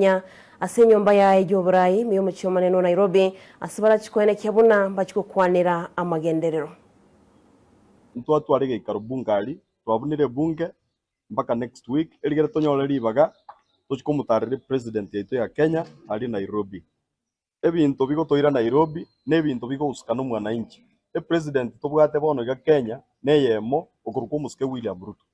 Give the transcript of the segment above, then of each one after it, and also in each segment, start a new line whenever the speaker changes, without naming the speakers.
Kenya ase enyomba yaye y'oborai ime y'omochie omonene o Nairobi ase barachi koenekia buna mbachi gokwanera amagenderero.
Ntwatware geikaro bunge aria, twabunire ebunge mpaka next week, erigere tonyore ribaga tochie komotarera epresident yaito ya Kenya aria Nairobi. Ebinto bigotoira Nairobi nebinto bigohusika nomwananchi. Epresident tobwate bono iga Kenya neyemo okorokwa omosike William Ruto.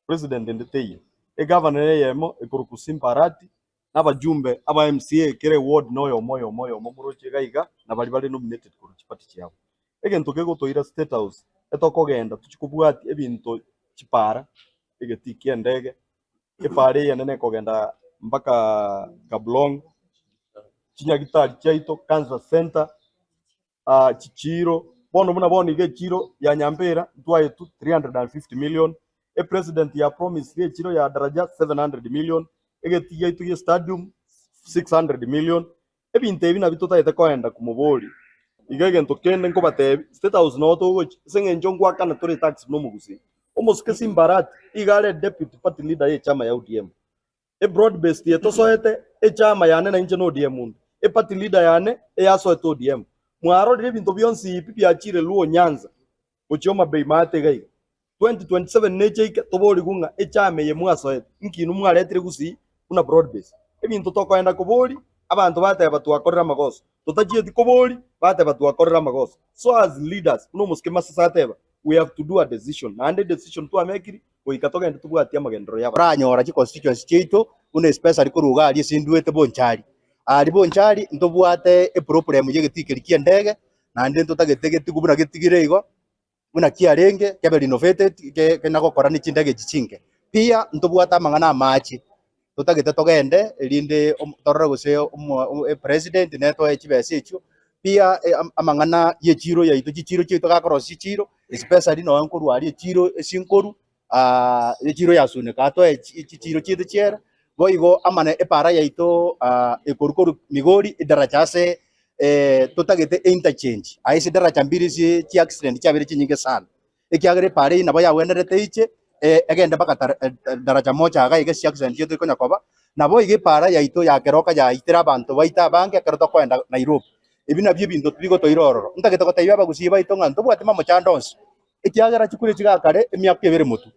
President ende teiyo. Egavana neyemo ekorokwa Simba Arati na abajumbe aba MCA kera eward noyomo oyomo oyomo moroche iga iga na baria bare nominated korwa chiparty chiabo. Egento kegotoira State House etokogenda tochie kobwatia ebinto chipara, egetii kiendege, Epaara eyenene ekogenda mpaka Kablong, chinyagitari chiaito, cancer centre, chichiiro, bono buna bono iga echiiro ya Nyambera ntwaetwe 350 million, epresident ya promisire echiiro ya Daraja 700 million, egetii giaito gie stadium 600 million, ebinto ebi nabio totagete koenda komoboria. Iga egento kende nkobatebia, State House noo togochia, ase eng'encho ngoakana tore etax buna omogusii. Omosike Simba Arati iga are deputy party leader ye echama ya ODM. E broad based eye tosoete echama yane na inche na ODM inde. E party leader yane eyasoete ODM. Mwarorire ebinto bionsi pi biachire Luo Nyanza gochia Homa Bay maate iga iga. 2027 neche ike toborigwe ng'a echama eye mwasoete inki inwe mwaretire gusii buna broad base. Ebinto tokoenda kobori abanto bateba twakorire amagoso, totachieti kobori bateba twakorire amagoso. So as leaders buna omosike Masase ateba we have to do a decision naende edecision twamekiri goika togende tobwatie amagenderero y'abanto.
Toranyora chiconstituency chiaito buna especially korwa iga aria ase ndwete Bonchari. Aria Bonchari ntobwate eproblem ya egetii keria kia endege, naende ntotagete getigwe buna getigire igo, buna kiarenge kebe renovated ke kena gokora ne chindege echi chinke. Pia ntobwate amang'ana amache, totagete togende erinde omo torore gose omo epresident netoe chibesa echio, pia amang'ana ya echiro yaito chichiro chiaito gakorosia chichiro, especially nonye nkorwa aria echiro ase nkorwa echiro ya Suneka atoe chichiro chiaito chiere, boigo amana epara yaito ekorwa korwa Migori edaracha ase totagete interchange, aye ase edaracha mbiri ase chiaccident chiabeire chinyinge sana. Ekiagera epaara eyio nabo yagwenerete eiche, egende mpaka daraja moja iga iga chiaccident chiaito chikonya koba, nabo iga epaara yaito ya keroka yaitire abanto baito abange ekero tokoenda Nairobi. Ebi nabio ebinto bigotoira ororo. Ntagete gotebia abagusii baito ng'a ntobwati mamochando onsi, ekiagera chikure chiga kare emiaka ebere motwe.